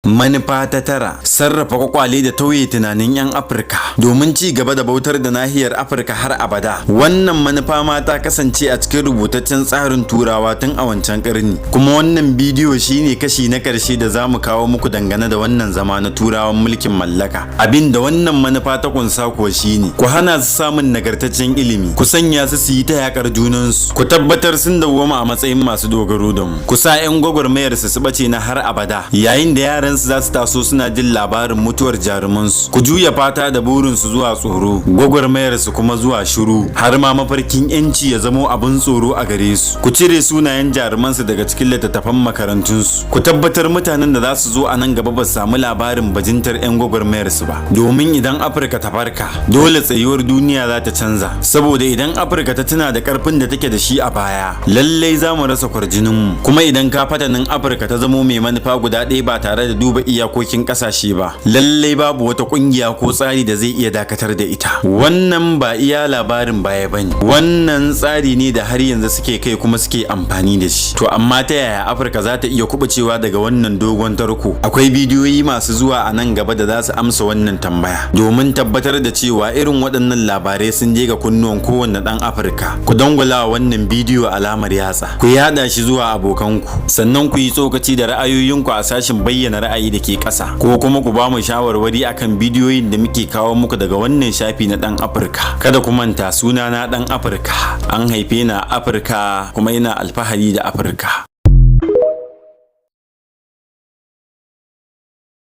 Manufa ta tara: sarrafa kwakwale da tauye tunanin 'yan Afirka domin ci gaba da bautar da nahiyar Afirka har abada. Wannan manufa ma ta kasance a cikin rubutaccen tsarin Turawa tun a wancan karni. Kuma wannan bidiyo shine kashi na karshe da za mu kawo muku dangane da wannan zama na Turawan mulkin mallaka. Abin da wannan manufa ta kunsa kuwa shine ku hana su samun nagartaccen ilimi, ku sanya su su yi ta yakar junansu, ku tabbatar sun dawwama a matsayin masu dogaro da mu, ku sa 'yan gwagwarmayar su su bace na har abada, yayin da yaran su za su taso suna jin labarin mutuwar jarumansu. Ku juya fata da burinsu zuwa tsoro, gwagwarmayar su kuma zuwa shiru, har ma mafarkin 'yanci ya zamo abin tsoro a gare su. Ku cire sunayen jarumansu daga cikin littattafan makarantunsu. Ku tabbatar mutanen da za su zo a nan gaba ba su samu labarin bajintar 'yan gwagwarmayar su ba, domin idan Afirka ta farka, dole tsayuwar duniya za ta canza, saboda idan Afirka ta tuna da karfin da take da shi a baya, lallai za mu rasa kwarjininmu. Kuma idan kafatanin Afirka ta zamo mai manufa guda ɗaya ba tare da duba iyakokin ƙasashe ba, lallai babu wata ƙungiya ko tsari da zai iya dakatar da ita. Wannan ba iya labarin baya bane, wannan tsari ne da har yanzu suke kai kuma suke amfani da shi. To amma ta yaya Afirka za ta iya kubucewa daga wannan dogon tarko? Akwai bidiyoyi masu zuwa a nan gaba da za su amsa wannan tambaya. Domin tabbatar da cewa irin waɗannan labarai sun je ga kunnuwan kowanne ɗan Afirka, ku dangwala wannan bidiyo alamar yatsa, ku yaɗa shi zuwa abokanku, sannan ku yi tsokaci da ra'ayoyinku a sashin bayyana ra'ayi da ke ƙasa, ko kuma ku ba mu shawarwari akan bidiyoyin da muke kawo muku daga wannan shafi na Ɗan Afirka. Kada ku manta, suna na Ɗan Afirka. An haife ni a Afirka kuma ina alfahari da Afirka.